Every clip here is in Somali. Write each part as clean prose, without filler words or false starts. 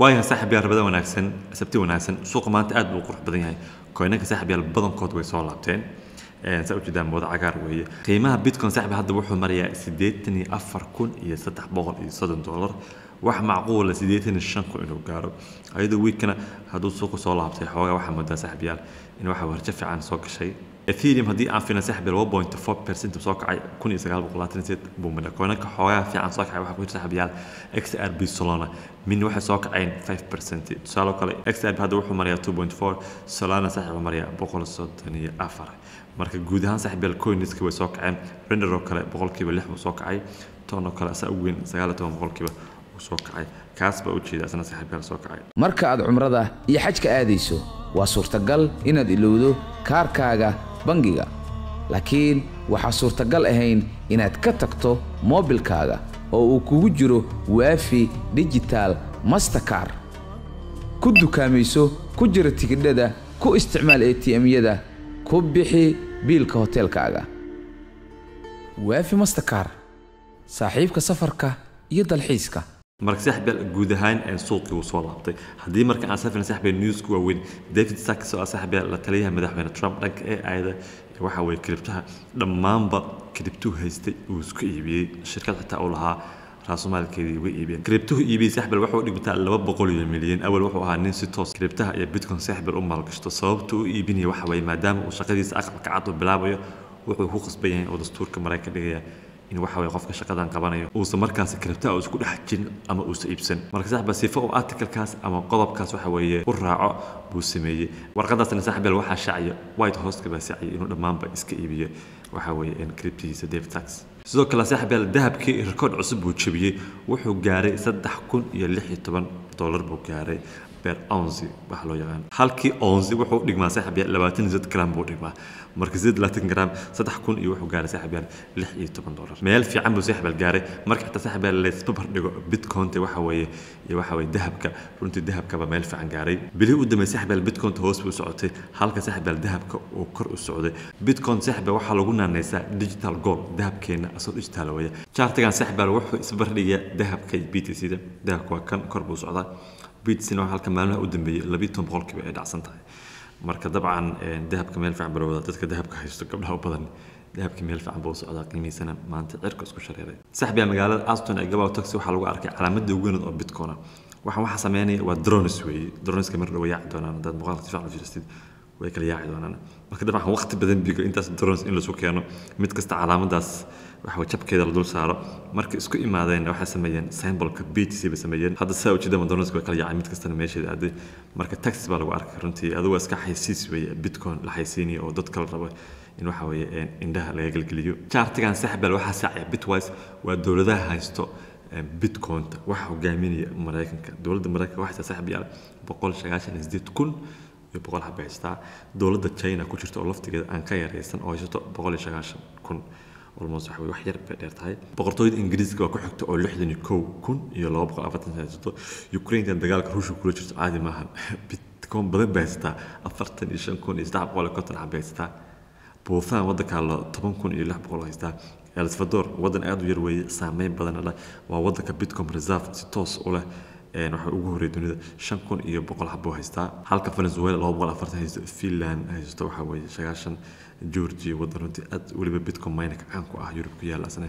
Waayahay saaxiibyaal, rabada wanaagsan, Sabti wanaagsan. Suuqa maanta aad buu u qurux badan yahay. Coinanka, saaxiibyaal, badankood way soo laabteen. Saa ujeedaan, wada cagaar weeye. Qiimaha Bitcoin, saaxiib, hadda wuxuu marayaa $84,330. Wax macquula 85,000 inuu gaaro ayadoo weekana hadduu suuqa soo laabtay xoogaa. Waxaa moodaa, saaxiibyaal, in waxa warjo fiican soo gashay. Ethereum haddii aan fiirno, saaxiibyaal, 1.4% soo kacay, 1928 buu maray. Coinanka xoogaa fiican soo kacay waxaa ku jira, saaxiibyaal, XRP, Solana min waxay soo kaceen 5%. Tusaale kale, XRP hadda wuxuu marayaa 2.4, Solana, saaxiib, wuxuu marayaa 134. Marka guud ahaan, saaxiibyaal, coinska way soo kaceen. Render oo kale 6% buu soo kacay. Ton oo kale asaa ugu weyn, 19% uu soo kacay. Kaas baa ujeeda asna, saaxiibyaal, soo kacay. Marka aad cumrada iyo xajka aadayso, waa suurtagal inaad ilowdo kaarkaaga bangiga, laakiin waxaa suurtagal ahayn inaad ka tagto moobilkaaga oo uu kugu jiro Waafi Digital Mastercard. Ku dukaamayso, ku jira tigidhada, ku isticmaal ATM-yada, ku bixi biilka hoteelkaaga. Waafi Mastercard, saaxiibka safarka iyo dalxiiska. Marka, saaxiibyaal, guud ahaan suuqii wuu soo laabtay. Haddii marka aan safin, saaxiibyaal, newsku waaweyn, David Sacks oo ah, saaxiibyaal, la taliyaha madaxweyne Trump dhanka AI-da, waxa weeye cryptoha, dhammaanba cryptohu haystay uu isku iibiyey. Shirkad xitaa uu lahaa raasumaalkeedii uga iibiyeen. Cryptohu iibiyey, saaxiibyaal, wuxuu dhigmataa 200 milyan. Awal wuxuu ahaa nin si toos cryptoha iyo Bitcoin, saaxiibyaal, u maalgashto. Sababta u iibinaya waxa weeye maadaama uu shaqadiisa Aqalka Cad uu bilaabayo, wuxuu ku qasban yahay oo dastuurka Maraykan dhigaya in waxa weye qofka shaqadan qabanayo uusan markaasi cryptoha uu isku dhex jirin ama uusan iibsan. Marka, saaxiba, sifo uu articlekaas ama qodobkaas waxa weeye u raaco buu sameeyey. Warqadaasna, saaxiibyaal, waxaa shaaciya White House baa shaaciyay inuu dhammaanba iska iibiyo waxa weeye cryptohiisa David Sacks. Sidoo kale, saaxiibyaal, dahabkii rikoodh cusub buu jebiyey. Wuxuu gaaray $3016 buu gaaray per ounce, waxa loo yaqaan. Halkii ounce wuxuu dhigmaa, saaxiibyaal, 28 gram buu dhigmaa. Marka 28 gram, 3000 iyo wuxuu gaaray, saaxiibyaal, $16. Meel fiican buu, saaxiibyaal, gaaray. Marka xitaa, saaxiibyaal, laysbarbar dhigo Bitcointa waxa weeye iyo waxa weeye dahabka, runtii dahabkaba meel fiican gaaray. Bilihii u dambeeyay, saaxiibyaal, Bitcointa hoos buu socotay, halka, saaxiibyaal, dahabka uu kor u socday. Bitcoin, saaxiibyaal, waxaa lagu naanaysaa digital gold, dahabkeena asoo digital weeye. Chartigan, saaxiibyaal, wuxuu isbarbardhigayaa dahabka iyo BTC da. Dahabka waa kan, kor buu socdaa. BTC na halka maalmaha u dambeeyay 12% ay dhacsan tahay. Marka dabcan dahabka meel fiican baa dadka dahabka haysto, gabdhaha u badan. Dahabka meel fiican buu socdaa, qiimihiisana maanta cirka isku shareeray. Saaxiibyaa, magaalada Austin ee gobolka Texas waxaa lagu arkay calaamadda ugu weyn oo Bitcoin ah. Waxa sameynaya waa drones weeye. Droneska mar dhow yaaci doonaan. Haddaad muuqaalka si fiican u fiiristid, way kala yaaci doonaan. Marka dabcan waqti badan bigo intaas drones in lasu keeno, mid kasta calaamadaas waxa jabkeeda la dul saaro. Marka isku imaadeen, waxay sameeyeen symbolka BTC bay sameeyeen. Hadda saa ujeeda, droneska way kala yaacay, mid kastana meesheeda aaday. Marka Texas baa lagu arkay. Runtii adigu waa iska xaysiis weeye, Bitcoin la xaysiinayo oo dadka la rabo in waxa weeye indhaha laga gelgeliyo. Chartigan, saaxiibyaal, waxaa saacaya Bitwise, waa dowladaha haysto Bitcointa. Waxa hogaaminaya Maraykanka. Dowladda Maraykanka waxay saaxiibyaal 198,100 xaba haystaa. Dowladda China ku jirta oo laftigeeda aan ka yaraysan oo haysato 190,000 almost, waxa wax yar bay dheer tahay. Boqortooyada Ingiriiska waa ku xigta oo 61,240 haysato. Ukraine, dagaalka Ruushka kula jirto, caadi maahan, Bitcoin badan bay haysataa, 45,350 xaba haysataa. Bhutan, waddanka la, 10,600 haystaa. El Salvador, waddan aad u yar weeye, saameyn badan leh, waa waddanka Bitcoin reserve si toos u leh, waxa ugu horreeyay dunida, 5100 xabo haystaa, halka Venezuela 240 haysto, Finland haysto waxa weeye 90, Georgia, waddan runtii aad weliba Bitcoin mining caan ku ah, Yurub ku yaalla, asna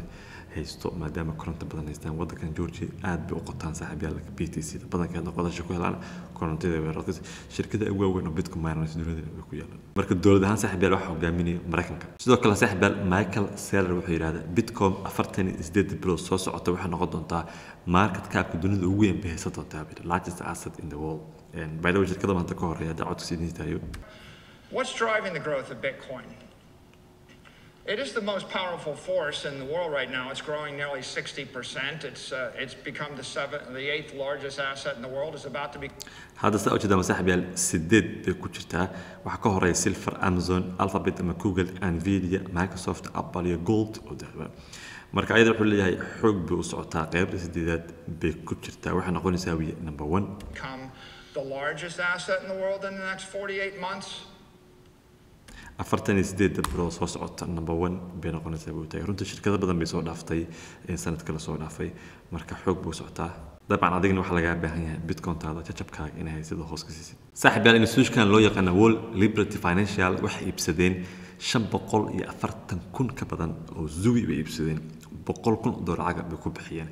haysto, maadaama koronto badan haystaan. Waddankan Georgia aad bay u qotaan, saaxiibyaal, BTC da badankeedna qodasha ku helaan, korontada way raqiis. Shirkada ugu waaweyn oo Bitcoin miners dunida way ku yaalaan. Marka dowlad ahaan, saaxiibyaal, waxaa hogaaminaya Maraykanka. Sidoo kale, saaxiibyaal, Michael Saylor wuxuu yidhahdaa Bitcoin 48 bilood soo socota waxay noqon doontaa market capka dunida ugu weyn bay haysan doontaa, largest asset in the world. By the way, shirkada maanta ka horeeya hadda codka sii taayo. What's driving the growth of Bitcoin? It is the most powerful force in the world right now. It's growing nearly 60%. It's become the seventh, the eighth largest asset in the world. It's about to be Hadda saa ujeedaa, saaxiibyaal, sideed bay ku jirtaa. Waxaa ka horeeya silver, Amazon, Alphabet ama Google, Nvidia, Microsoft, Apple iyo gold oo dahba. Marka ayada wuxuu leeyahay xoog bay u socotaa, qeybta sideedaad bay ku jirtaa, waxay noqonaysaa wiye number one. Become the largest asset in the world in the next 48 months. 48-da bilood soo socota number one bay noqonaysaa buu tahay. Runtii shirkado badan bay soo dhaaftay sanadka la soo dhaafay. Marka xoog buu socotaa. Dabcan adigna waxaa lagaa baahan yahay bitcointaada jajabkaaga inay haysida hoos ka siisid. Saaxiib yaal, institutionkan loo yaqaana World Liberty Financial waxay iibsadeen 540,000 ka badan oo Sui bay iibsadeen, $100,000 lacag bay ku bixiyeen.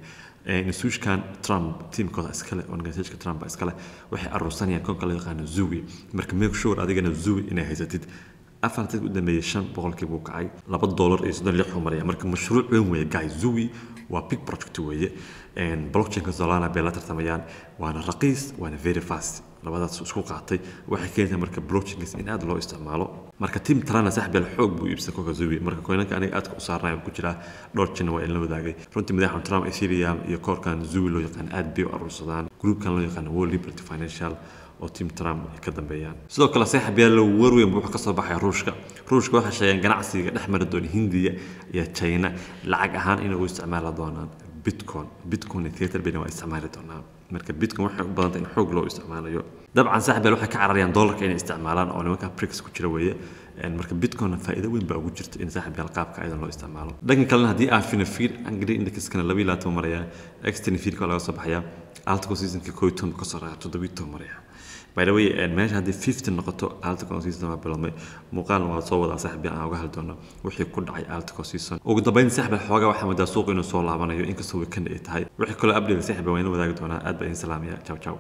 Institutionkan Trump teamkooda iskale, organizationka Trump iskale, waxay aruursanayaan coinka loo yaqaano Sui. Marka make sure adigana Sui inay haysatid. Afartii u dambeeyay 5% buu kacay, $2.36 uu maraya. Marka mashruuc weyn weeye guys, Sui waa big project weeye. Blockchainka Solana bay la tartamayaan, waana raqiis, waana very fast. Labadaas isku qaatay waxay keenaysaa marka blockchainkaas in aad loo isticmaalo. Marka team Trump, saaxiib, xoog buu iibsaday coinka Sui. Marka coinanka aniga aadka u saarnay ku jiraa dhowr jin waa in la wadaagay. Runtii madaxweyne Trump, Ethereum iyo coinkan Sui loo yaqaan aad bay u aruursadaan, groupkan loo yaqaan World Liberty Financial oo team Trump ay ka dambeeyaan. Sidoo kale, saaxiib yaal, war weyn buu ka soo baxay Ruushka. Ruushka waxay sheegeen ganacsiga dhex mari doona Hindiya iyo China lacag ahaan inay u isticmaali doonaan Bitcoin. Bitcoin iyo Tether bayna waa isticmaali doonaan. Marka Bitcoin waxay u badan tahay in xoog loo isticmaalayo. Dabcan, saaxiib yaal, waxay ka cararayaan dollarka inay isticmaalaan oo nimanka BRICS ku jira weeye. Marka Bitcoin faa'iido weyn baa ugu jirta in, saaxiib yaal, qaabka ayadan loo isticmaalo. Dhanka kalena, haddii aan fina fear and greed indexkana 22 maraya, extreme fearka laga soo baxaya, altcoin seasonka 11 ka soo raaca, 17 maraya. By the way, meesha haddii 50 noqoto, altcoin season waa bilowmay. Muuqaalna waa soo wadaa, saaxiib, aan uga hadli doono wixii ku dhacay altcoin season. Ugu dambeyn, saaxiib, xoogaa waxaa moodaa suuq inuu soo laabanayo, inkastoo weekend ay tahay. Wixii kaloo update, saaxiib, waa inla wadaagi doonaa. Aad baa idin salaamaya. Ciao ciao.